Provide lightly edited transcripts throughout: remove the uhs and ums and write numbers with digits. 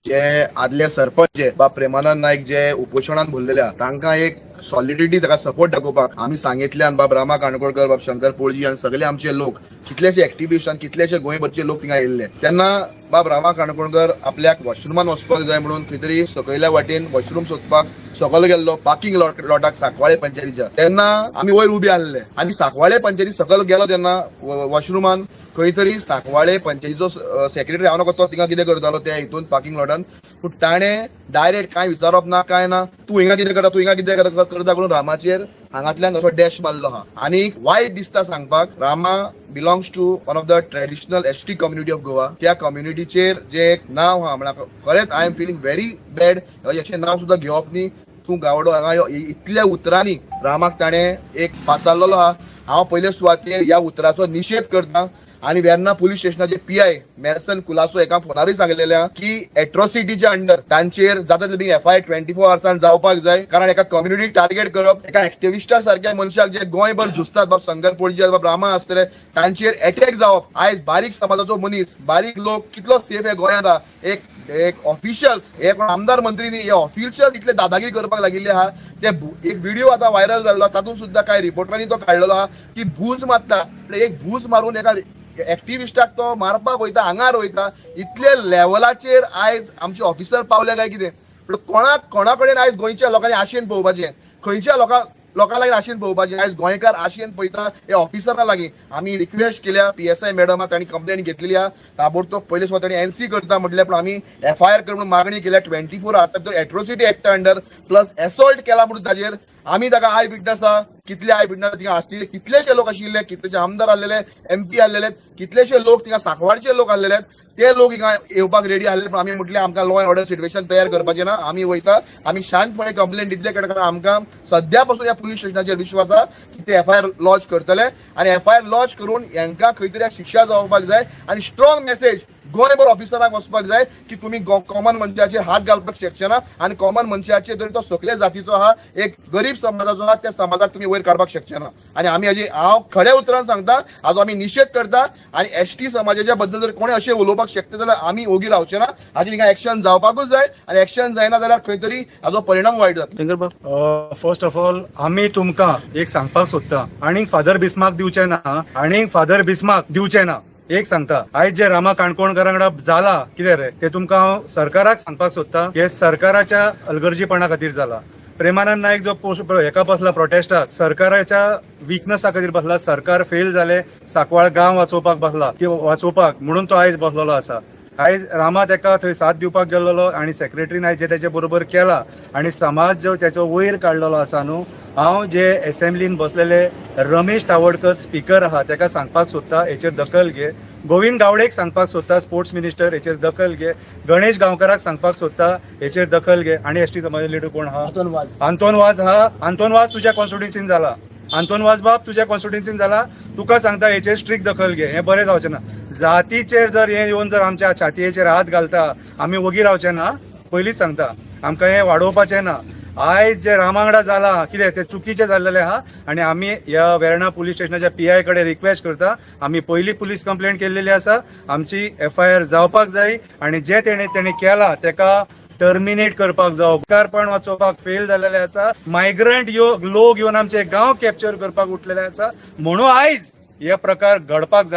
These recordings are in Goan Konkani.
जे आदले सरपंच जे बा प्रेमानंद नायक जे उपोशणान भरलेले आहा, तांकां एक सॉलिडिटी, ताका सपोर्ट दाखोवपाक आमी सांगितल्यान बाब रामा काणकोणकर, बाब शंकर पोळजी आनी सगळे आमचे लोक, कितलेशे एक्टिविस्ट आनी कितलेशे गोंयभरचे लोक थिंगा येयल्ले. तेन्ना बाब रामा काणकोणकर आपल्याक वॉशरुमान वचपाक जाय म्हणून खंय तरी सकयल्या वाटेन वॉशरूम सोदपाक सकयल गेल्लो पार्किंग लॉटाक सांकवाळे पंचायतीच्या. तेन्ना आमी वयर उबे आहले आनी सांकवाळे पंचायती सकयल गेलो तेन्ना वॉशरुमान खंय तरी सांकवाळे पंचायतीचो सेक्रेटरी, हांव नको, तो थिंगा कितें करतालो त्या हितून पार्किंग लॉटान. पूण ताणें डायरेक्ट कांय विचारप ना, कांय ना, "तूं हिंगा कितें करता? तूं हिंगा कितें करता?" करता करून रामाचेर हांगांतल्यान असो डॅश मारलो आहा. आनी वायट दिसता सांगपाक, Rama belongs to one of the traditional ST community of Goa. त्या कम्युनिटीचेर जे एक नांव आहा, म्हळ्यार खरेंच I am feeling very bad. अशें नांव सुद्दां घेवप न्ही. "तूं गावडो, हांगा यो," इतल्या उतरांनी रामाक ताणें एक पाचारलेलो आहा. हांव पयले सुवातेर ह्या उतराचो निशेध करता आणि वेर्ना पुलीस स्टेशनाचे पीआय मेल्सन कुलासो एका फोनारूय सांगलेले आहा की एट्रॉसिटीच्या अंडर तांचेर जाता तितले बेगीन एफआयआर 24 आवर्सान जावपाक जाय, कारण एका कम्युनिटी टार्गेट करप, एका एक्टिविस्टा सारक्या मनशाक जे गोंयभर झुजतात, बाब शंकर पोळजी, बाब रामा आसतले, तांचेर एटॅक जावप. आयज बारीक समाजाचो मनीस, बारीक लोक कितलो सेफ हे गोंयांत आहा. एक एक ऑफिशियल्स, हे कोण आमदार मंत्री न्ही, हे ऑफिशियल इतले दादागिरी करपाक लागिल्ले आहा. ते एक व्हिडिओ आता व्हायरल जाल्लो, तातूंत सुद्दां कांय रिपोर्टरांनी तो काडलेलो आहा की भूज मारता, एक भूज मारून एका एक्टिविस्टाक तो मारपाक वयता, आंगार वयता. इतले लेवलाचेर आयज आमचे ऑफिसर पावले काय कितें? पूण कोणाक कोणा कडेन आयज गोंयच्या लोकांनी आशेन पळोवपाचें? खंयच्या लोकां लागीं आशेन पळोवपाचें? आयज गोंयकार आशेन पळयता हे ऑफिसरा लागीं. आमी रिक्वेस्ट केल्या पीएसआय मॅडमाक, तांणी कंप्लेन घेतलेली आहा. ताबडतोब पयले सुवात तांणी एनसी करता म्हटलें, पूण आमी एफआयआर कर म्हणून मागणी केल्या 24 आवर्स भितर, एट्रोसिटी एक्टा अंडर प्लस एसॉल्ट केला म्हणून ताजेर. आमी ताका I witness आहा. कितले I witness थिंगा आशिल्ले, कितलेशे लोक आशिल्ले, कितलेशे आमदार आसलेले, एमपी आसलेले, कितलेशे लोक थिंगा, सांकवाळचे लोक आसलेले. ते लोक हिंगा येवपाक रेडी आसले, पण आमी म्हटलें आमकां लॉ अँड ऑर्डर सिच्युएशन तयार करपाचें ना. आमी वयता, आमी शांतपणे कंप्लेन दितले, कारण आमकां सद्या पासून ह्या पुलीस स्टेशनाचेर विश्वास आहा की ते एफआयआर लॉज करतले आनी एफआयआर लॉज करून हेंकां खंय तरी शिक्षा जावपाक जाय आनी स्ट्रॉंग मेसेज गोंयभर ऑफिसरांक वचपाक जाय की तुमी कॉमन मनशाचेर हात घालपाक शकचे ना आनी कॉमन मनशाचेर, जरी तो सकले जातीचो आहा, एक गरीब समाजाचो आहा, त्या समाजाक तुमी वयर काडपाक शकचे ना. आनी आमी हाजी, हांव खऱ्या उतरान सांगता, आज आमी निशेध करता आनी एसटी समाजाच्या बद्दल जर कोणी अशें उलोवपाक शकता जाल्यार आमी ओगी रावचे ना. हाजेर हिंगा एक्शन जावपाकूच जाय आनी एक्शन जायना जाल्यार खंय तरी हाजो परिणाम वायट जातलो. शंकर बाब. फर्स्ट ऑफ ऑल, आमी तुमकां एक सांगपाक सोदता, आणीक फादर बिस्माक दिवचे ना, आणीक फादर बिस्माक दिवचे ना. एक सांगता, आयज जे रामा काणकोणकारा वांगडा जाला कितें रे, ते तुमकां हांव सरकाराक सांगपाक सोदता, हे सरकाराच्या अलगर्जीपणा खातीर जाला. प्रेमानंद नायक जो पोस्ट हेका बसला प्रोटेस्टाक, सरकाराच्या विकनसा खातीर बसला. सरकार फेल जाले, सांकवाळ गांव वाचोवपाक बसला की वाचोवपाक म्हणून तो आयज बसलेलो आसा. आयज रामा तेका थंय साथ दिवपाक गेल्लो आनी सेक्रेटरीन आयज जे तेचे बरोबर केला आनी समाज जो तेचो वयर काडलेलो आसा न्हू, हांव जे एसेंब्लीन बसलेले रमेश तावडकर स्पीकर आहा, तेका सांगपाक सोदता, हेचेर दखल घे. गोविंद गावडेक सांगपाक सोदता, स्पोर्ट्स मिनिस्टर, हेचेर दखल घे. गणेश गांवकाराक सांगपाक सोदता, हेचेर दखल घे. आनी एसटी समाज लिडर कोण आहा? आंतोन वाज. आंतोन वाज हा. आंतोन वाज, तुज्या कॉन्स्टिट्युन्सीन जाला. आंतोन वाज बाब, तुज्या कॉन्स्टिट्युन्सीन जाला. तुका सांगता, हेचेर स्ट्रिक्ट दखल घे. हें बरें जावचें ना. जातीचेर जर हे येवन जर आमच्या छातयेचेर हात घालता, आमी वगी रावचे ना. पयलींच सांगता, आमकां हें वाडोवपाचें ना. आयज जे रामांगडा जाला कितें, ते चुकीचें जाल्लेलें आहा आनी आमी ह्या वेर्णा पुलीस स्टेशनाच्या पीआय कडेन रिक्वेस्ट करता. आमी पयली पुलीस कंप्लेंट केल्लेली आसा. आमची एफआयआर जावपाक जाय आनी जे तेणे केला तेका टर्मिनेट करपाक जावो. पण वाचोवपाक फेल जाल्लेले आसा. मायग्रंट यो लोक येवन आमचे गांव कॅप्चर करपाक उठलेले आसा, म्हणून आयज हे प्रकार घडपाक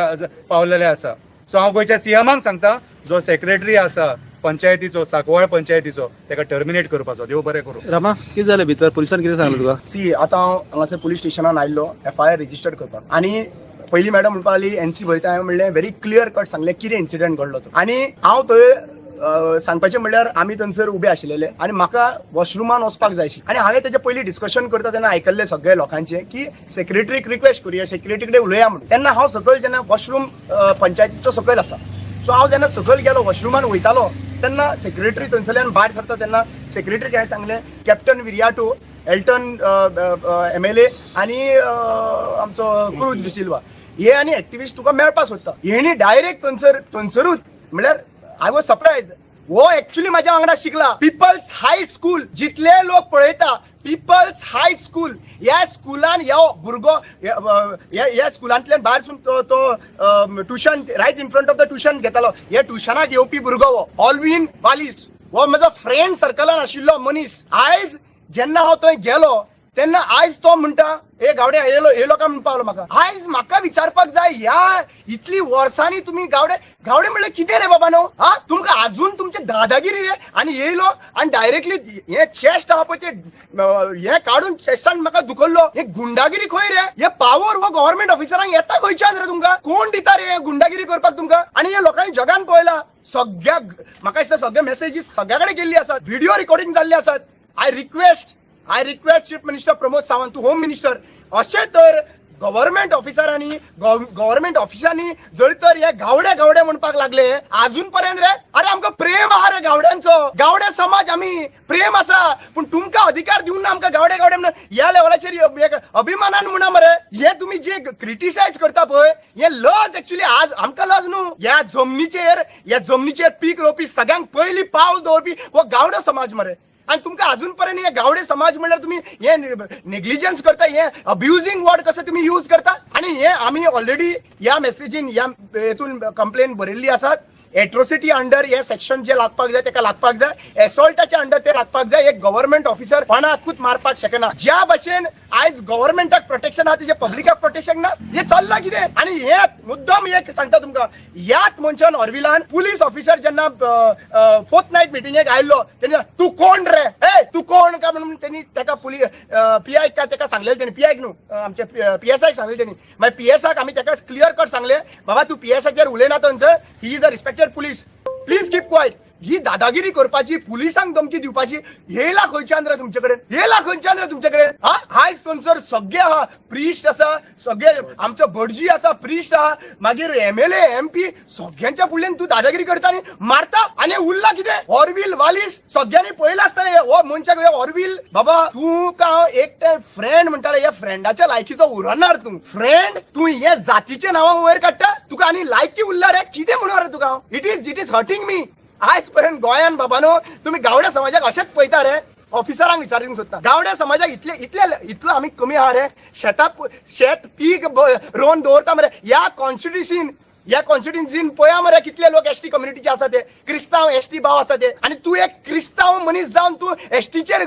पावलेले आसा. सो हांव गोंयच्या सीएमाक सांगता, जो सेक्रेटरी आसा पंचायतीचो, सांकवाळ पंचायतीचो, तेका टर्मिनेट करपाचो. देव बरें करूं. रामा, कितें जालें भितर? पुलिसान कितें सांगलें तुका? सी, आतां हांव हांगासर पुलीस स्टेशनान आयिल्लो एफआयआर रजिस्टर करपाक आनी पयलीं मॅडम म्हणपाक लागली एनसी बरयता. हांवें म्हणलें, व्हेरी क्लियर कट सांगलें कितें इन्सिडंट घडलो तो. आनी हांव थंय सांगपाचें म्हणल्यार आमी थंयसर उबे आशिल्ले आनी म्हाका वॉशरुमान वचपाक जाय आशिल्लें आनी हांवें तेजे पयलीं डिस्कशन करता तेन्ना आयकल्लें सगळे लोकांचें की सेक्रेटरीक रिक्वेस्ट करुया, सेक्रेटरी कडेन उलोवया म्हणून. तेन्ना हांव सकयल जेन्ना वॉशरूम पंचायतीचो सकयल आसा, सो हांव जेन्ना सकयल गेलो, वॉशरुमान वयतालो तेन्ना सेक्रेटरी थंयसरल्यान भायर सरता तेन्ना सेक्रेटरीक हांवें सांगलें, कॅप्टन विरियाटो, एल्टन एमएलए आनी आमचो क्रूज डिसिल्वा हे आनी एक्टिविस्ट तुका मेळपाक सोदता. हेणी डायरेक्ट थंयसरूच, म्हणल्यार I was surprise. हो एक्चुअली माझ्या वांगडा शिकला पिपल्स हाय स्कूल. जितले लोक पळयता पिपल्स हाय स्कूल, ह्या स्कुलान ह्या भुरगो ह्या ह्या स्कुलांतल्यान भायर सून तो tuition, right in front of the tuition घेतालो. हे ट्युशनाक येवपी भुरगो हो ऑलवीन वालीस. हो म्हजो फ्रेंड सर्कलान आशिल्लो मनीस. आयज जेन्ना हांव थंय गेलो तेन्ना आयज तो म्हणटा, हे गावडे येयलो येयलो काय म्हणून पावलो म्हाका. आयज म्हाका विचारपाक जाय, ह्या इतली वर्सांनी तुमी गावडे गावडे म्हणल्यार कितें रे बाबा न्हू? हा, तुमकां अजून तुमचे दादागिरी रे. आनी येयलो आनी डायरेक्टली हे चेस्ट आहा पळय ते हे काडून चेस्टान म्हाका दुखल्लो. हे गुंडागिरी खंय रे? हे पावर हो गव्हर्मेंट ऑफिसरांक येता खंयच्यान रे? तुमकां कोण दिता रे हे गुंडागिरी करपाक तुमकां? आनी हे लोकांनी जगान पळयला सगळ्या, म्हाका दिसता सगळे मेसेजीस सगळ्या कडेन गेल्ली आसात, व्हिडिओ रिकॉर्डिंग जाल्ले आसात. I request Chief Minister Pramod Sawant, तूं होम मिनिस्टर, अशें तर गव्हर्मेंट ऑफिसरांनी, गव्हर्मेंट ऑफिसांनी जर तर हे गावडे गावडे म्हणपाक लागले अजून पर्यंत रे. अरे, आमकां प्रेम आहा रे गावड्यांचो, गावडे समाज आमी प्रेम आसा, पूण तुमकां अधिकार दिवन ना आमकां गावडे गावडे म्हणून ह्या लेवलाचेर एक अभिमानान म्हणा मरे. हे तुमी जे क्रिटिसायज करता पळय, हे लज एक्चुअली आज आमकां लज न्हू. ह्या जमनीचेर पीक रोवपी, सगळ्यांक पयली पावल दवरपी हो गावडो समाज मरे. आणि तुमकां अजून पर्यंत हे गावडे समाज म्हणल्यार तुम्ही हे नेग्लिजन्स करता, हे अब्युजिंग वर्ड कसं तुम्ही यूज करता. आणि हे आमी ऑलरेडी ह्या मेसेजीन, ह्या हेतून कंप्लेन बरयल्ली आसात. एट्रोसिटी अंडर हे सेक्शन जे लागपाक जाय तेका लागपाक जाय, एसॉल्टाच्या अंडर ते लागपाक जाय. एक गव्हर्मेंट ऑफिसर कोणाकूच मारपाक शकना. ज्या भशेन आयज गव्हर्मेंटाक प्रोटेक्शन आहा, तेजे पब्लिकाक प्रोटेक्शन ना. हे चल्ला कितें? आणि हे मुद्दम एक सांगता तुमकां, ह्याच मनशान ऑर्विलान पुलीस ऑफिसर जेन्ना फोर्थ नायट मिटिंगेक आयिल्लो तेन्ना तूं कोण रे, ए तूं कोण काय म्हणून तेणी तेका पुलीस पीआय का तेका सांगलेलें. तेणी पीआयक न्हू, आमच्या पीएसआयक सांगलें तेणी. मागीर पीएसआयक आमी तेका क्लियर कट सांगले, बाबा तूं पीएसआयचेर उलयना थंयसर, he is a respected police, please keep quiet. ही दादागिरी करपाची, पुलिसांक धमकी दिवपाची येयला खंयच्यान रे तुमचे कडेन? येयला खंयच्यान रे तुमचे कडेन? हा, आयज थंयसर सगळे आहा, प्रिस्ट आसा, सगळे आमचो भटजी आसा, प्रिस्ट आहा, मागीर एमएलए, एमपी, सगळ्यांच्या फुडल्यान तूं दादागिरी करता आनी मारता. आनी उरला कितें? ऑरवील वालीस सगळ्यांनी पळयला आसतलें हो मनशाक. ऑरवील बाबा, तूं का एक फ्रेंड म्हणटाले, ह्या फ्रेंडाच्या लायकीचो उरणार तूं फ्रेंड. तूं हे जातीचे नांवां वयर काडटा, तुका आनी लायकी उरला रे? कितें म्हणून रे तुका? It is hurting me. आयज पर्यंत गोंयान बाबानो तुम्ही गावड्या समाजाक अशेंच पळयता रे? ऑफिसरांक विचारूंक सोदता, गावड्या समाजाक इतले इतले इतलो आमी कमी आहा रे? शेता शेत पीक रोवन दवरता मरे. ह्या कॉन्स्टिट्युन्सीन पळया मरे कितले लोक एसटी कम्युनिटीचे आसा ते, क्रिस्तांव एसटी भाव आसा ते. आनी तूं एक क्रिस्तांव मनीस जावन तूं एसटीचेर,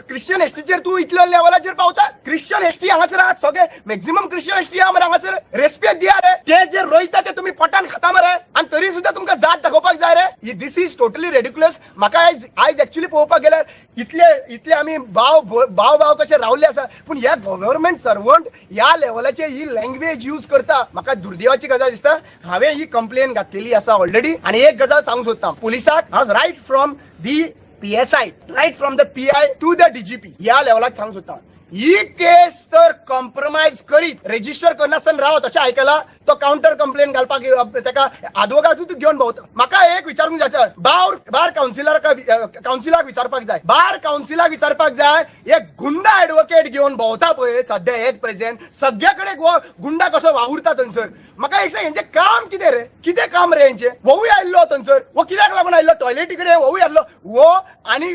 क्रिश्चन एसटीचेर तूं इतल्या लेवलाचेर पावता? क्रिश्चन एसटी हांगासर आहात सगळे, मॅक्झिमम क्रिश्चन एसटी आहा मरे हांगासर. रेस्पेद दिया रे. ते जे रोयता ते तुमी पोटान खाता मरे, आनी तरी सुद्दां तुमकां जात दाखोवपाक जाय रे. This is totally ridiculous. म्हाका आयज एक्चुअली पळोवपाक गेल्यार इतले इतले आमी भाव भाव भाव कशे रावले आसा, पूण ह्या गव्हर्मेंट सर्वंट ह्या लेवलाचेर ही लँग्वेज यूज करता, म्हाका दुर्दैवाची गजाल दिसता. हांवें ही कंप्लेन घातलेली आसा ऑलरेडी. आनी एक गजाल सांगूंक सोदता पुलिसाक, हांव right from the PSI, right from the PI to the DGP, ह्या लेवलाक सांगूंक सोदता, ही केस तर कॉम्प्रोमायज करीत रेजिस्टर करनासतना रावत अशें आयकला, तो काउंटर कंप्लेन घालपाक तेका आदवोगादूच घेवन भोंवता. म्हाका एक विचारूंक जाय, बार कावन्सिलर कावन्सिलाक विचारपाक जाय, बार कावन्सिलाक विचारपाक जाय, एक गुंडा एडवोकेट घेवन भोंवता पळय सध्या एट प्रेझेंट सगळ्या कडेन गुंडा कसो वावुरता थंयसर. म्हाका एक सांग, हेंचें काम कितें रे? कितें काम रे हेंचें? होवूय आयिल्लो थंयसर, हो कित्याक लागून आयिल्लो? टॉयलेटी कडेन होवूय आसलो. हो आनी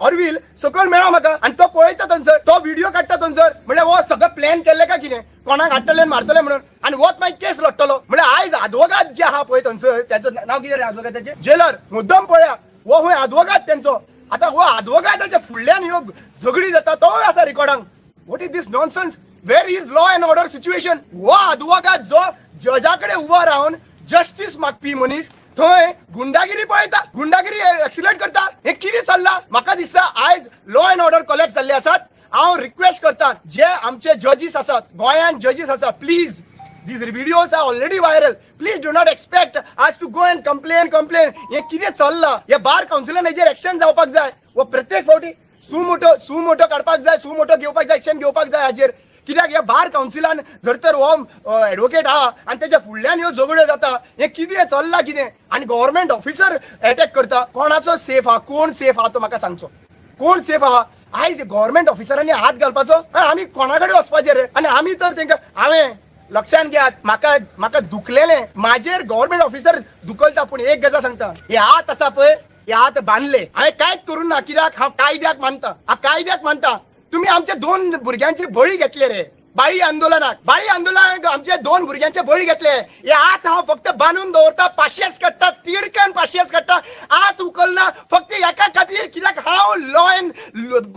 ऑरवील सकयल मेळ्ळो म्हाका आनी तो पळयता थंयसर, तो व्हिडिओ काडटा थंयसर. म्हणल्यार हो सगळं प्लॅन केल्लें काय कितें, कोणाक हाडटले आनी मारतले म्हणून? आनी होच मागीर केस लढटलो. म्हणल्यार आयज आदवोगाद जे आहा पळय थंयसर, तेचो नांव कितें रे आदवोगादाचें? जेलर. मुद्दम पळया, हो खंय आदवोगाद तेंचो. आतां हो आदवोगादाच्या फुडल्यान ह्यो झगडी जाता, तोय आसा रिकॉर्डांक. What is this nonsense? Where is law and order situation? हो आदवोगाद जो जजा कडेन उबो रावन जस्टीस मागपी मनीस थंय गुंडागिरी पळयता, गुंडागिरी एक्सिलेट करता. हे कितें चल्ला? म्हाका दिसता आयज लॉ अँड ऑर्डर कोलॅप्स जाल्ले आसात. हांव रिक्वेस्ट करता, जे आमचे जजीस आसात, गोंयांत जजीस आसात, please, these videos are already viral. Please do not expect us to go and complain, complain. हे कितें चल्ला? हे बार कावन्सिलान हेजेर एक्शन जावपाक जाय. वो प्रत्येक फावटी सु मोटो काडपाक जाय, सु मोटो घेवपाक जाय, एक्शन घेवपाक जाय हाजेर. कित्याक ह्या बार कावन्सिलान जर तर हो एडवोकेट आहा आनी तेच्या फुडल्यान ह्यो झगड्यो जाता, हें कितें चल्लां कितें? आनी गव्हर्मेंट ऑफिसर एटॅक करता. कोणाचो सेफ आहा? कोण सेफ आहा तो म्हाका सांगचो. कोण सेफ आहा आयज गव्हर्मेंट ऑफिसरांनी हात घालपाचो? आमी कोणा कडेन वचपाचें रे? आनी आमी तर तेंकां, हांवें लक्षात घेयात, म्हाका दुखलेलें, म्हाजेर गव्हर्मेंट ऑफिसर दुखलता. पूण एक गजाल सांगता, हे हात आसा पळय, हे हात बांदले, हांवें कांयच करूं ना. कित्याक हांव कायद्याक मानता, हांव कायद्याक मानता. तुमी आमच्या दोन भुरग्यांची बळी घेतले रे. बाळी आंदोलनाक. बाळी आंदोलनाक आमचे दोन भुरग्यांचे बळी घेतले. हे हात हांव फक्त बांदून दवरता, पाशेस काडटा, तिडकन पाशेस काडटा, हात उखलना फक्त एका खातीर, कित्याक हांव लॉ एंड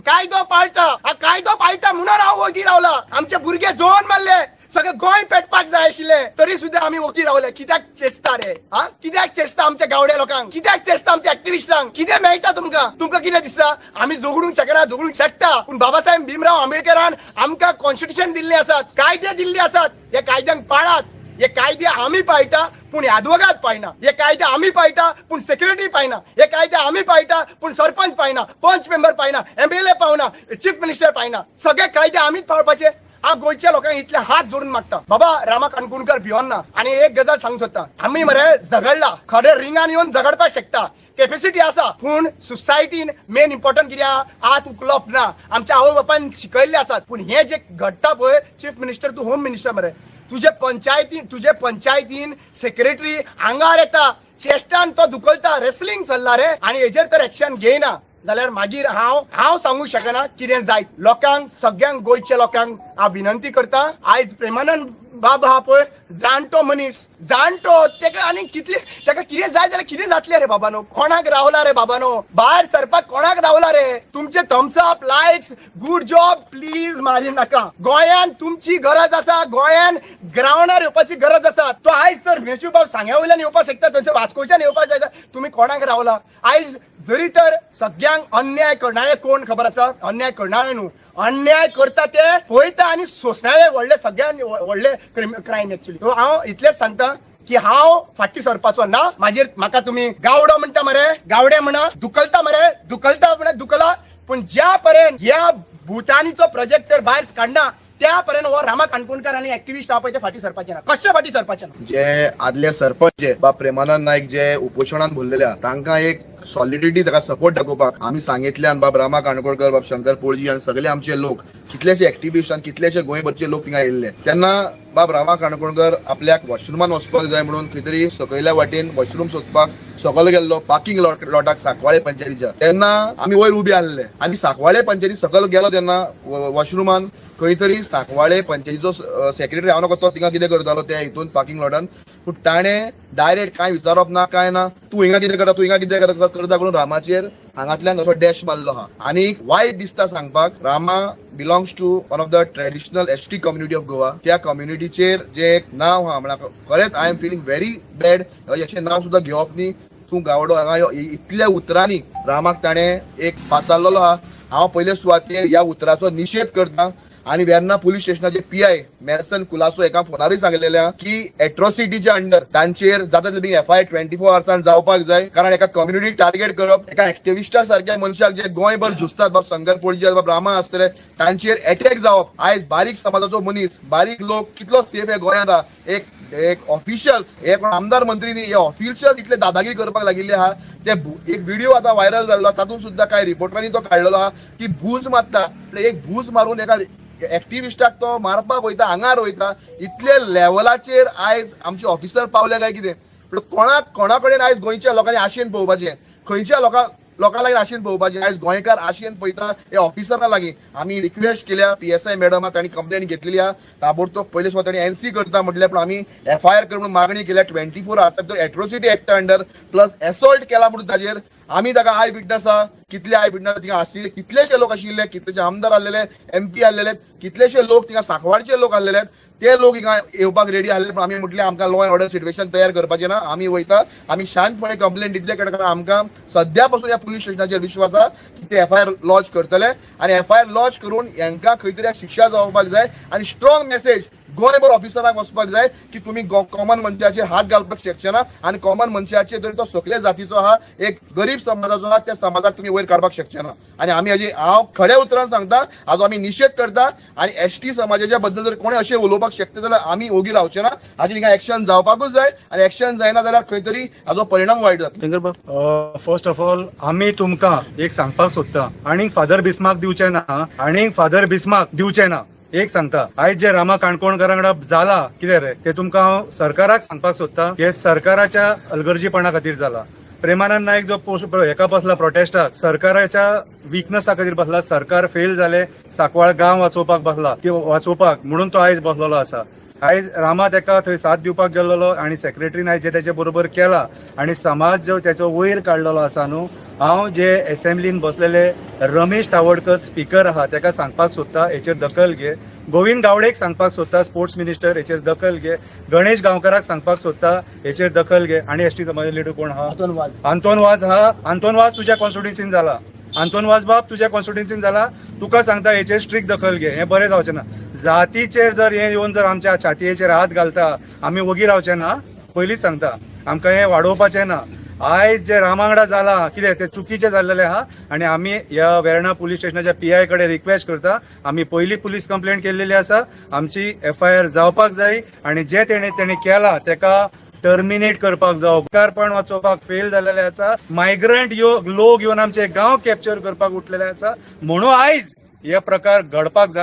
कायदो पाळटा. हा कायदो पाळटा म्हणून हांव ओगी रावला. आमचे भुरगे जोन मारले, सगळें गोंय पेटपाक जाय आशिल्लें, तरी सुद्दां आमी ओगी रावले. कित्याक चेचता रे? हा, कित्याक चेचता आमच्या गावड्या लोकांक? कित्याक चेचता आमच्या एक्टिविस्टांक? कितें मेळटा तुमकां? तुमकां कितें दिसता, आमी झगडूंक शकना? झगडूंक शकता, पूण बाबासाहेब भीमराव आंबेडकरान आमकां कॉन्स्टिट्युशन दिल्लें आसात, कायदे दिल्ले आसात. हे कायद्यांक पाळात. हे कायदे आमी पाळटा, पूण आदवोगाद पाळना. हे कायदे आमी पाळटा, पूण सेक्रेटरी पाळना. हे कायदे आमी पाळटा, पूण सरपंच पाळना, पंच मेंबर पाळना, एमएलए पावना, चीफ मिनिस्टर पाळना. सगळे कायदे आमीच पाळपाचे. हांव गोंयच्या लोकांक इतले हात जोडून मागता, बाबा रामा काणकोणकर भियोन ना. आणि एक गजाल सांगूंक सोदता, आमी मरे झगडला खरें, रिंगान येवन झगडपाक शकता, कॅपेसिटी आसा, पूण सोसायटीन मेन इम्पॉर्टंट कितें आहा, हात उखलप ना. आमच्या आवय बापान शिकयल्ले आसात. पूण हें जें घडटा पळय, चीफ मिनिस्टर, तूं होम मिनिस्टर मरे, तुजे पंचायतीन सेक्रेटरी आंगार येता, चेस्टान तो दुखलता, रेसलिंग चल्ला रे. आणि हेजेर तर एक्शन घेयना जाल्यार मागीर हांव सांगूंक शकना कितें जायत. लोकांक, सगळ्यांक, गोंयच्या लोकांक हांव विनंती करता. आयज प्रेमानंद बाब आहा पळय, जाणटो मनीस, जाणटो, तेका आनी कितले, तेका कितें जाय जाल्यार कितें जातलें रे बाबानो? कोणाक रावला रे बाबानो? भायर सरपाक कोणाक रावला रे? तुमचे thumbs up, likes, good job please मारी नाका. गोंयान तुमची गरज आसा. गोंयान ग्रावंडार येवपाची गरज आसा. तो आयज तर मेशू बाब सांग्या वयल्यान येवपाक शकता, थंयसर वास्कोच्यान येवपाक जाय. तुमी कोणाक रावला? आयज जरी तर सगळ्यांक अन्याय करणारे कोण खबर आसा? अन्याय करणारे न्हू, अन्याय करता ते पळयता आनी सोंसणारे व्हडले, सगळ्यात व्हडले क्रायम एक्चुअली. हांव इतलेंच सांगता की हांव फाटी सरपाचो ना. मागीर म्हाका तुमी गावडो म्हणटा मरे, गावडे म्हणा, दुखलता मरे, दुखलता म्हणा, दुखला. पूण ज्या पर्यंत ह्या भुतानीचो प्रोजेक्टर भायर काडना, त्या पर्यंत हो रामा काणकोणकर आनी एक्टिविस्ट आहा पळय, ते फाटी सरपाचे ना. कशे फाटी सरपाचे ना. जे आदले सरपंच जे बाब प्रेमानंद नाईक जे उपोशणान भरलेले आहा, तांकां एक सॉलिडिटी, ताका सपोर्ट दाखोवपाक आमी सांगितल्यान बाब रामा काणकोणकर, बाब शंकर पोळजी आनी सगळे आमचे लोक, कितलेशे एक्टिविस्ट आनी कितलेशे गोंयभरचे लोक थिंगा येयल्ले. तेन्ना बाब रामा काणकोणकर आपल्याक वॉशरुमान वचपाक जाय म्हणून खंय तरी सकयल्या वाटेन वॉशरूम सोदपाक सकयल गेल्लो, पार्किंग लॉटाक सांकवाळे पंचायतीच्या. तेन्ना आमी वयर उबे आहले आनी सांकवाळे पंचायती सकयल गेलो तेन्ना वॉशरुमान खंय तरी सांकवाळे पंचायतीचो सेक्रेटरी, हांव नको तो थिंगा कितें करतालो त्या हितून पार्किंग लॉटान, पूण ताणें डायरेक्ट कांय विचारप ना, कांय ना, तूं हिंगा कितें करता, तूं हिंगा कितें करता करता करून रामाचेर हांगांतल्यान असो डॅश मारलो आहा. आनी वायट दिसता सांगपाक, Rama belongs to one of the traditional ST community of Goa. त्या कम्युनिटीचेर जे एक नांव आहा, म्हळ्यार खरेंच I am feeling very bad. अशें नांव सुद्दां घेवप न्ही. तूं गावडो हांगा यो, इतल्या उतरांनी रामाक ताणें एक पाचारलेलो आहा. हांव पयले सुवातेर ह्या उतराचो निशेध करता. आणि वेर्ना पुलीस स्टेशनाचे पीआय मेल्सन कुलासो एका फोनारूय सांगलेले आहा की एट्रॉसिटीच्या अंडर तांचेर जाता तितले एफआयआर 24 आवर्सान जावपाक जाय, कारण एका कम्युनिटी टार्गेट करप, एका एक्टिविस्टा सारख्या मनशाक जे गोंयभर झुजतात, बाब शंकर पोळजी, बाब रामा आसतले, तांचेर एटॅक जावप. आयज बारीक समाजाचो मनीस, बारीक लोक कितलो सेफ हे गोंयांत आहा. एक एक ऑफिशियल्स, हे कोण आमदार मंत्री न्ही, हे ऑफिशियल्स इतले दादागिरी करपाक लागिल्ले आहा. ते एक व्हिडिओ आता व्हायरल जाल्लो, तातूंत सुद्दां कांय रिपोर्टरांनी तो काडलेलो आहा की भूज मारता, म्हणजे एक भूज मारून एका एक्टिविस्टाक तो मारपाक वयता, आंगार वयता. इतले लेवलाचेर आयज आमचे ऑफिसर पावले काय कितें? पूण कोणाक कोणा कडेन आयज गोंयच्या लोकांनी आशेन पळोवपाचें? खंयच्या लोकां लागीं आशेन पळोवपाचें? आयज गोंयकार आशेन पळयता हे ऑफिसरा लागीं. आमी रिक्वेस्ट केल्या पीएसआय मॅडमाक, तांणी कंप्लेन घेतलेली आहा. ताबडतोब पयले सुवात तांणी एनसी करता म्हटलें, पूण आमी एफआयआर कर म्हणून मागणी केल्या. 24 आवर्स भितर एट्रोसिटी एक्टा अंडर प्लस एसॉल्ट केला म्हणून ताजेर आमी ताका I witness आहा. कितले I witness थिंगा आशिल्ले, कितलेशे लोक आशिल्ले, कितलेशे आमदार आसलेले, एमपी आसलेले, कितलेशे लोक थिंगा, सांकवाळचे लोक आसलेले, ते लोक हिंगा येवपाक रेडी आसले. पण आमी म्हटलें, आमकां लॉ एंड ऑर्डर सिच्युएशन तयार करपाचें ना, आमी वयता, आमी शांतपणे कंप्लेन दितले, कारण आमकां सद्या पासून ह्या पुलीस स्टेशनाचेर विश्वास आहा की ते एफआयआर लॉज करतले आनी एफआयआर लॉज करून हेंकां खंय तरी शिक्षा जावपाक जाय आनी स्ट्रॉंग मेसेज गोंयभर ऑफिसरांक वचपाक जाय की तुमी कॉमन मनशाचेर हात घालपाक शकचे ना आनी कॉमन मनशाचेर, जरी तो सकले जातीचो आहा, एक गरीब समाजाचो आहा, त्या समाजाक तुमी वयर काडपाक शकचे ना. आनी आमी हाजी, हांव खऱ्या उतरान सांगता, हाजो आमी निशेध करता. आनी एसटी समाजाच्या बद्दल जर कोणी अशें उलोवपाक शकता जाल्यार आमी ओगी रावचे ना. हाजेर हिंगा एक्शन जावपाकूच जाय आनी एक्शन जायना जाल्यार खंय तरी हाजो परिणाम वायट जातलो. शंकर बाब. फर्स्ट ऑफ ऑल, आमी तुमकां एक सांगपाक सोदता, आनीक फादर बिस्माक दिवचे ना, आनीक फादर बिस्माक दिवचे ना. एक सांगता, आयज जे रामा काणकोणकारा वांगडा जाला कितें रे, ते तुमकां हांव सरकाराक सांगपाक सोदता, हे सरकाराच्या अलगर्जीपणा खातीर जाला. प्रेमानंद नायक जो हेका बसला प्रोटेस्टाक, सरकाराच्या विकनसा खातीर बसला. सरकार फेल जाले, सांकवाळ गांव वाचोवपाक बसला, ते वाचोवपाक म्हणून तो आयज बसलेलो आसा. आयज रामा तेका थंय साथ दिवपाक गेल्लो आनी सेक्रेटरीन आयज जे तेचे बरोबर केला आनी समाज जो तेचो वयर काडलेलो आसा न्हू, हांव जे एसेंब्लीन बसलेले रमेश तावडकर स्पिकर आहा तेका सांगपाक सोदता, हेचेर दखल घे. गोविंद गावडेक सांगपाक सोदता, स्पोर्ट्स मिनिस्टर, हेचेर दखल घे. गणेश गांवकराक सांगपाक सोदता, हेचेर दखल घे. आनी एसटी समाज लिडर कोण आहा? आंतोन वाज. आंतोन वाज हा. आंतोन वाज, तुज्या कॉन्स्टिट्युन्सीन जाला. आंतोन वाज बाब, तुज्या कॉन्स्टिट्युन्सीन जाला. तुका सांगता, हेचेर स्ट्रिक्ट दखल घे. हें बरें जावचें ना. जातीचेर जर हें येवन जर आमच्या छातयेचेर हात घालता, आमी वगी रावचे ना. पयलींच सांगता, आमकां हें वाडोवपाचें ना. आयज जे रामांगडा जाला कितें तें चुकीचें जाल्लेलें आहा आनी आमी ह्या वेर्णा पुलीस स्टेशनाच्या पीआय कडेन रिक्वेस्ट करता. आमी पयली पुलीस कंप्लेंट केल्लेली आसा, आमची एफआयआर जावपाक जाय आनी जे तेणे केला तेका टर्मिनेट करपाक जावो. पण वाचोवपाक फेल जाल्लेले आसा. मायग्रंट यो लोक येवन आमचे गांव कॅप्चर करपाक उठलेले आसा, म्हणून आयज हे प्रकार घडपाक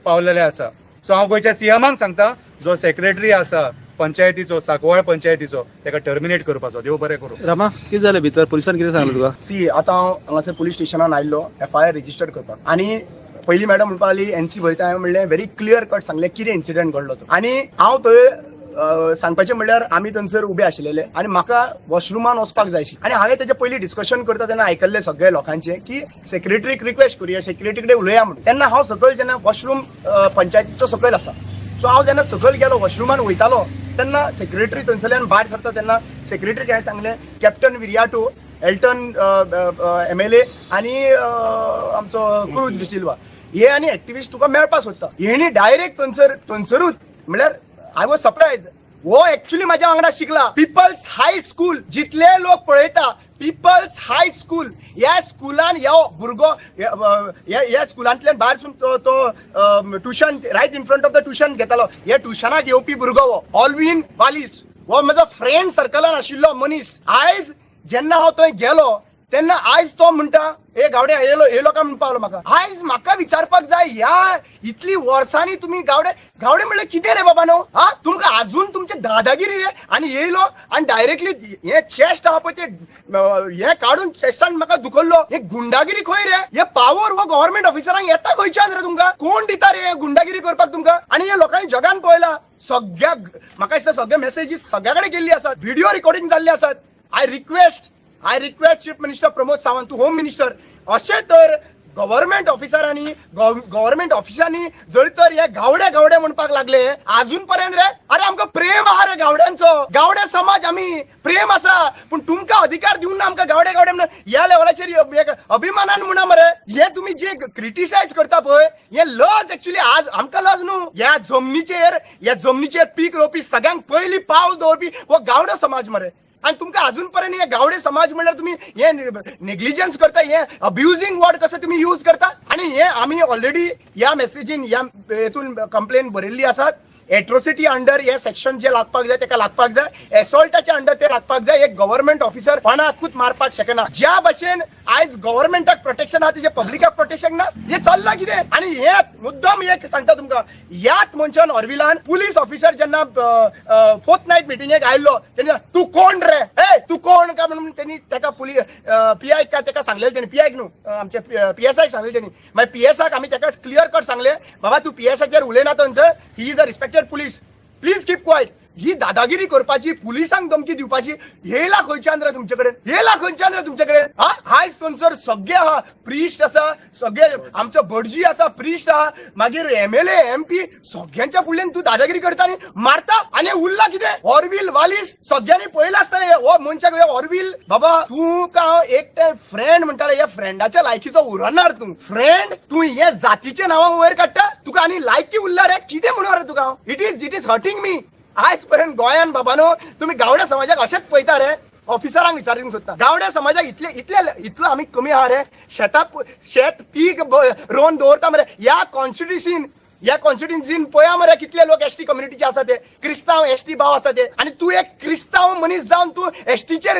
पावलेले आसा. सो हांव गोंयच्या सीएमाक सांगता, जो सेक्रेटरी आसा पंचायतीचो, सांकवाळ पंचायतीचो, तेका टर्मिनेट करपाचो. देव बरें करूं. रमा, कितें जालें भितर? पुलिसान कितें सांगलें तुका? सी, आतां हांव हांगासर पुलीस स्टेशनान आयिल्लो एफआयआर रजिस्टर्ड करपाक आनी पयलीं मॅडम म्हणपाक लागली एनसी बरयता. हांवें म्हणलें, व्हेरी क्लियर कट सांगलें कितें इन्सिडंट घडलो तो. आनी हांव थंय सांगपाचें म्हणल्यार आमी थंयसर उबे आशिल्ले आनी म्हाका वॉशरुमान वचपाक जाय आशिल्लें आनी हांवें तेजे पयलीं डिस्कशन करता तेन्ना आयकल्लें सगळे लोकांचें की सेक्रेटरीक रिक्वेस्ट करुया, सेक्रेटरी कडेन उलोवया म्हणून. तेन्ना हांव सकयल जेन्ना वॉशरूम पंचायतीचो सकयल आसा, सो हांव जेन्ना सकयल गेलो, वॉशरुमान वयतालो तेन्ना सेक्रेटरी थंयसरल्यान भायर सरता तेन्ना सेक्रेटरी हांवें सांगलें, कॅप्टन विरियाटो, एल्टन एमएलए आनी आमचो क्रूज डिसिल्वा हे आनी एक्टिविस्ट तुका मेळपाक सोदता. हेणी डायरेक्ट थंयसरूच, म्हणल्यार I was surprise. हो एक्चुअली म्हाज्या वांगडा शिकला पिपल्स हाय स्कूल. जितले लोक पळयता पिपल्स हाय स्कूल, ह्या स्कुलान ह्या भुरगो ह्या ह्या स्कुलांतल्यान भायर सून तो tuition, right in front of the tuition घेतालो. हे ट्युशनाक येवपी भुरगो हो ऑलवीन वालीस. हो म्हजो फ्रेंड सर्कलान आशिल्लो मनीस. आयज जेन्ना हांव थंय गेलो तेन्ना आयज तो म्हणटा, हे गावडे येयलो येयलो काय म्हणपा लागलो म्हाका. आयज म्हाका विचारपाक जाय, ह्या इतली वर्सांनी तुमी गावडे गावडे म्हणल्यार कितें रे बाबा न्हू? हा, तुमकां अजून तुमचे दादागिरी रे. आनी येयलो आनी डायरेक्टली हे चेस्ट आहा पळय ते हे काडून चेस्टान म्हाका दुखल्लो. हे गुंडागिरी खंय रे? हे पावर हो गव्हर्मेंट ऑफिसरांक येता खंयच्यान रे? तुमकां कोण दिता रे गुंडागिरी करपाक तुमकां? आनी हे लोकांनी जगान पळयला सगळ्या, म्हाका दिसता सगळे मेसेजीस सगळ्या कडेन गेल्ली आसात, व्हिडिओ रिकॉर्डिंग जाल्ले आसात. I request Chief Minister Pramod Sawant, तूं होम मिनिस्टर, अशें तर गव्हर्मेंट ऑफिसरांनी, गव्हर्मेंट ऑफिसांनी जर तर हे गावडे गावडे म्हणपाक लागले अजून पर्यंत रे, अरे आमकां प्रेम आहा रे गावड्यांचो. गावडे समाज आमी प्रेम आसा, पूण तुमकां अधिकार दिवन ना आमकां गावडे गावडे म्हणून ह्या लेवलाचेर एक अभिमानान म्हणा मरे. हे तुमी जे क्रिटिसायज करता पळय, हे लज एक्चुअली आज आमकां लज न्हू. ह्या जमनीचेर पीक रोवपी, सगळ्यांक पयली पावल दवरपी हो गावडो समाज मरे. आणि तुमकां अजून पर्यंत हे गावडे समाज म्हणल्यार तुम्ही हे नेग्लिजन्स करता, हे अब्युजिंग वर्ड कसं तुम्ही यूज करता. आणि हे आमी ऑलरेडी ह्या मेसेजीन, ह्या हेतून कंप्लेन बरयल्ली आसात. एट्रोसिटी अंडर हे सेक्शन जे लागपाक जाय तेका लागपाक जाय, एसॉल्टाच्या अंडर ते लागपाक जाय. एक गव्हर्मेंट ऑफिसर कोणाकूच मारपाक शकना. ज्या भशेन आयज गव्हर्मेंटाक प्रोटेक्शन आहा, तेजे पब्लिकाक प्रोटेक्शन ना. हे चल्लां कितें? आणि हे मुद्दम एक सांगता तुमकां, ह्याच मनशान ऑर्विलान पुलीस ऑफिसर जेन्ना फोर्थ नायट मिटिंगेक आयिल्लो तेन्ना तूं कोण रे, ए तूं कोण काय म्हणून तेणी तेका पुलीस पीआय का तेका सांगलेलें. तेणी पीआयक न्हू, आमच्या पीएसआयक सांगलें तेणी. मागीर पीएसआयक आमी तेका क्लियर कट सांगलें, बाबा तूं पीएसआयचेर उलयना थंयसर, he is a respected police, please keep quiet. ही दादागिरी करपाची, पुलिसांक धमकी दिवपाची येयला खंयच्यान रे तुमचे कडेन? येयला खंयच्यान रे तुमचे कडेन? हा, आयज थंयसर सगळे आहा, प्रिस्ट आसा, सगळे आमचो भटजी आसा, प्रिस्ट आहा, मागीर एमएलए, एमपी, सगळ्यांच्या फुडल्यान तूं दादागिरी करता आनी मारता. आनी उरला कितें? ऑरवील वालीस सगळ्यांनी पळयला आसतलें हो मनशाक. ऑरवील बाबा, तूं का एक फ्रेंड म्हणटाले, ह्या फ्रेंडाच्या लायकीचो उरणार तूं फ्रेंड. तूं हे जातीचे नांवां वयर काडटा, तुका आनी लायकी उरला रे? कितें म्हणून रे तुका? It is hurting me. आयज पर्यंत गोंयान बाबानो तुमी गावड्या समाजाक अशेंच पळयता रे? ऑफिसरांक विचारूंक सोदता, गावड्या समाजाक इतले इतले इतलो आमी कमी आहा रे? शेता शेत पीक रोवन दवरता मरे. ह्या कॉन्स्टिट्युशन ह्या कॉन्स्टिट्युन्सीन पळया मरे कितले लोक एसटी कम्युनिटीचे आसा ते, क्रिस्तांव एसटी भाव आसा ते. आनी तूं एक क्रिस्तांव मनीस जावन तूं एसटीचेर,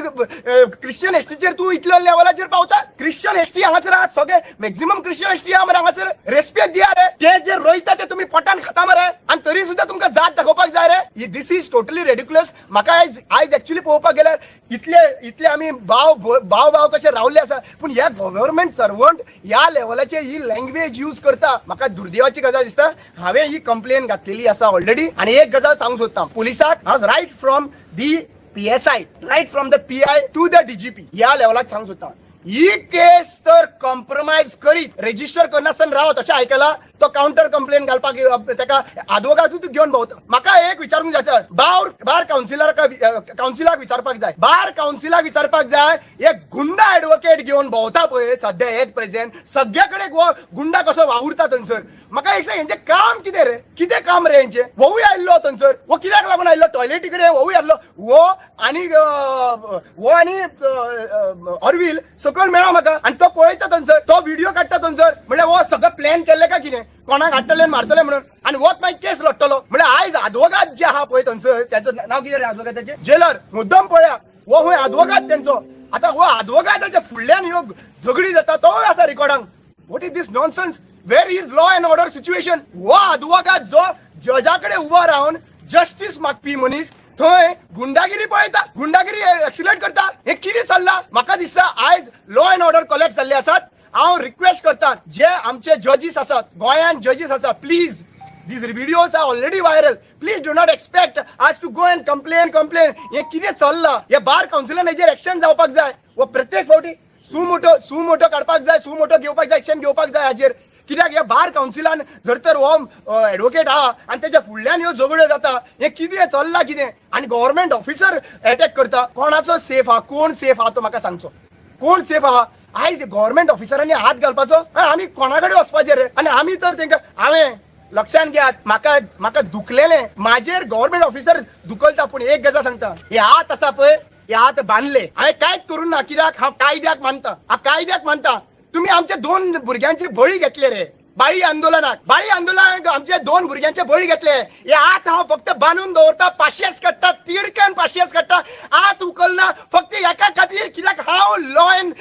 क्रिश्चन एसटीचेर तूं इतल्या लेवलाचेर पावता? क्रिश्चन एसटी हांगासर आहा सगळे, मॅक्झिमम क्रिश्चन एसटी आहा मरे हांगासर. रेस्पेद दिया रे. ते जे रोयता ते तुमी पोटान खाता मरे, आनी तरी सुद्दां तुमकां जात दाखोवपाक जाय रे. This is totally ridiculous. म्हाका आयज आयज एक्चुअली पळोवपाक गेल्यार इतले इतले आमी भाव भाव भाव कशे रावले आसा, पूण ह्या गव्हर्मेंट सर्वंट ह्या लेवलाचेर ही लँग्वेज यूज करता, म्हाका दुर्दैवाची गजाल दिसता. हांवें ही कंप्लेन घातलेली आसा ऑलरेडी. आनी एक गजाल सांगूंक सोदता पुलिसाक, हांव right from the PSI, right from the PI to the DGP, ह्या लेवलाक सांगूंक सोदता, ही केस तर कॉम्प्रोमायज करीत रेजिस्टर करनासतना रावत अशें आयकला, तो काउंटर कंप्लेन घालपाक ताका आदवोगादूच घेवन भोंवता. म्हाका एक विचारूंक जाय, बार बार कावन्सिलराक कावन्सिलाक विचारपाक जाय, बार कावन्सिलाक विचारपाक जाय, एक गुंडा एडवोकेट घेवन भोंवता पळय सध्या एट प्रेझेंट सगळे कडेन गुंडा कसो वावुरता थंयसर. म्हाका एक सांग, हेंचें काम कितें रे? कितें काम रे हेंचें? होवूय आयिल्लो थंयसर. हो कित्याक लागून आयिल्लो टॉयलेटी कडेन? होवूय आयिल्लो. हो आनी अरविल सकयल मेळ्ळो म्हाका आनी तो पळयता थंयसर, तो व्हिडिओ काडटा थंयसर. म्हणल्यार हो सगळं प्लॅन केल्लें काय कितें, कोणाक हाडटले आनी मारतले म्हणून, आनी होच मागीर केस लढटलो. म्हणल्यार आयज आदवोगाद जे आहा पळय थंयसर, तेचो नांव कितें रे आदवोगादाचें? जेलर. मुद्दम पळया, हो खंय आदवोगाद तेंचो. आतां हो आदवोगादाच्या फुडल्यान ह्यो झगडी जाता, तोय आसा रिकॉर्डांक. What is this nonsense? Where is law and order situation? हो आदवोगाद जो जजा कडेन उबो रावन जस्टीस मागपी मनीस थंय गुंडागिरी पळयता, गुंडागिरी एक्सिलेट करता. हे कितें चल्ला? म्हाका दिसता आयज लॉ अँड ऑर्डर कोलॅप्स जाल्ले आसात. हांव रिक्वेस्ट करता, जे आमचे जजीस आसात, गोंयांत जजीस आसा, please, these videos are already viral. Please do not expect us to go and complain, complain. हे कितें चल्ला? हे बार कावन्सिलान हेजेर एक्शन जावपाक जाय. वो प्रत्येक फावटी सु मोटो काडपाक जाय, सु मोटो घेवपाक जाय, एक्शन घेवपाक जाय हाजेर. कित्याक ह्या बार कावन्सिलान जर तर हो एडवोकेट आहा आनी तेच्या फुडल्यान ह्यो झगड्यो जाता, हें कितें चल्लां कितें? आनी गव्हर्मेंट ऑफिसर एटॅक करता. कोणाचो सेफ आहा? कोण सेफ आहा तो म्हाका सांगचो. कोण सेफ आहा आयज गव्हर्मेंट ऑफिसरांनी हात घालपाचो? आमी कोणा कडेन वचपाचें रे? आनी आमी तर तेंकां, हांवें लक्षात घेयात, म्हाका म्हाका दुखलेलें, म्हाजेर गव्हर्मेंट ऑफिसर दुखलता. पूण एक गजाल सांगता, हे हात आसा पळय, हे हात बांदले, हांवें कांयच करूं ना. कित्याक हांव कायद्याक मानता, हांव कायद्याक मानता. तुम्ही आमच्या दोन भुरग्यांची बळी घेतले रे बाळी आंदोलनाक. बाळी आंदोलनाक आमचे दोन भुरग्यांचे बळी घेतले. हे हात हांव फक्त बांदून दवरता, पाशेस काडटा, तिडक्यान पाशेस काडटा, हात उखलना फक्त एका खातीर, कित्याक हांव लॉ अँड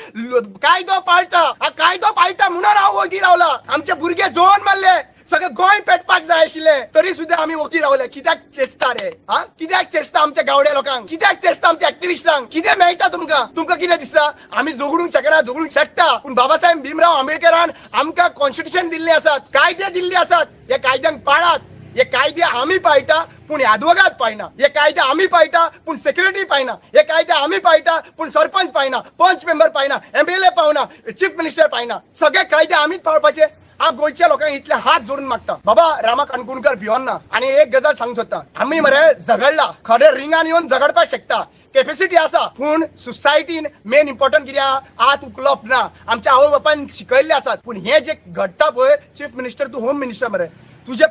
कायदो पाळटा. हांव कायदो पाळटा म्हणून हांव वगी रावला. आमचे भुरगे जोन मारले, सगळें गोंय पेटपाक जाय आशिल्लें, तरी सुद्दां आमी वगी रावले. कित्याक चेचता रे? हा, कित्याक चेचता आमच्या गावड्या लोकांक? कित्याक चेचता आमच्या एक्टिविस्टांक? कितें मेळटा तुमकां? तुमकां कितें दिसता, आमी झगडूंक शकना? झगडूंक शकता. पूण बाबासाहेब भीमराव आंबेडकरान आमकां कॉन्स्टिट्युशन दिल्लें आसात, कायदे दिल्ले आसात. हे कायद्यांक पाळात. हे कायदे आमी पाळटा, पूण आदवोगाद पाळना. हे कायदे आमी पाळटा, पूण सेक्रेटरी पाळना. हे कायदे आमी पाळटा, पूण सरपंच पाळना, पंच मेंबर पाळना, एमएलए पावना, चीफ मिनिस्टर पाळना. सगळे कायदे आमीच पाळपाचे. हांव गोंयच्या लोकांक इतले हात जोडून मागता, बाबा रामा काणकोणकर भियोन ना. आनी एक गजाल सांगूंक सोदता, आमी मरे झगडला, खरें रिंगान येवन झगडपाक शकता, कॅपॅसिटी आसा, पूण सोसायटीन मेन इम्पॉर्टंट कितें आहा, हात उखलप ना. आमच्या आवय बापान शिकयल्ले आसात. पूण हे जे घडटा पळय, चीफ मिनिस्टर, तूं होम मिनिस्टर मरे, तुजे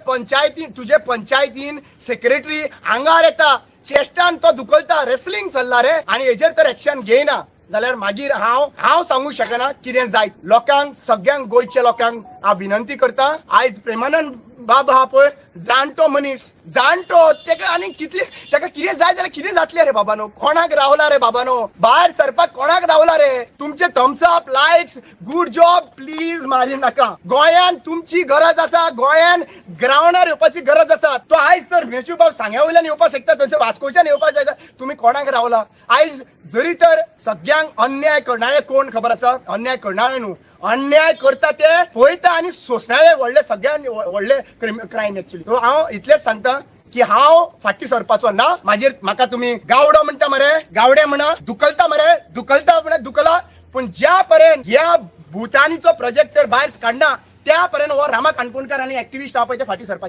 पंचायतीन सेक्रेटरी आंगार येता, चेस्टान तो दुखलता, रेसलिंग चल्ला रे. आनी हेजेर तर एक्शन घेयना जाल्यार मागीर हांव हांव सांगू शकना कितें जायत. लोकांक सगळ्यांक, गोंयच्या लोकांक हांव विनंती करता. आयज प्रेमानंद बाब आहा पळय, जाणटो मनीस, जाणटो, तेका आनी कितले तेका कितें जाय जाल्यार कितें जातलें रे बाबानो? कोणाक रावला रे बाबानो? भायर सरपाक कोणाक रावला रे? तुमचे thumbs up, likes, good job please मारी नाका. गोंयान तुमची गरज आसा. गोंयान ग्रावंडार येवपाची गरज आसा. तो आयज तर मेशू बाब सांग्या वयल्यान येवपाक शकता, थंयसर वास्कोच्यान येवपाक जाय. तुमी कोणाक रावला? आयज जरी तर सगळ्यांक अन्याय करणारे कोण खबर आसा? अन्याय करणारे न्हू, अन्याय करता ते पळयता आनी सोंसणारे व्हडले, सगळ्यात व्हडले क्रायम एक्चुअली. हांव इतलेंच सांगता की हांव फाटी सरपाचो ना. मागीर म्हाका तुमी गावडो म्हणटा मरे, गावडे म्हणा, दुखलता मरे, दुखलता म्हणा, दुखला. पूण ज्या पर्यंत ह्या भुतानीचो प्रोजेक्टर भायर काडना, त्या पर्यंत हो रामा काणकोणकर आनी एक्टिविस्ट आहा पळय ते फाटी सरपाचे.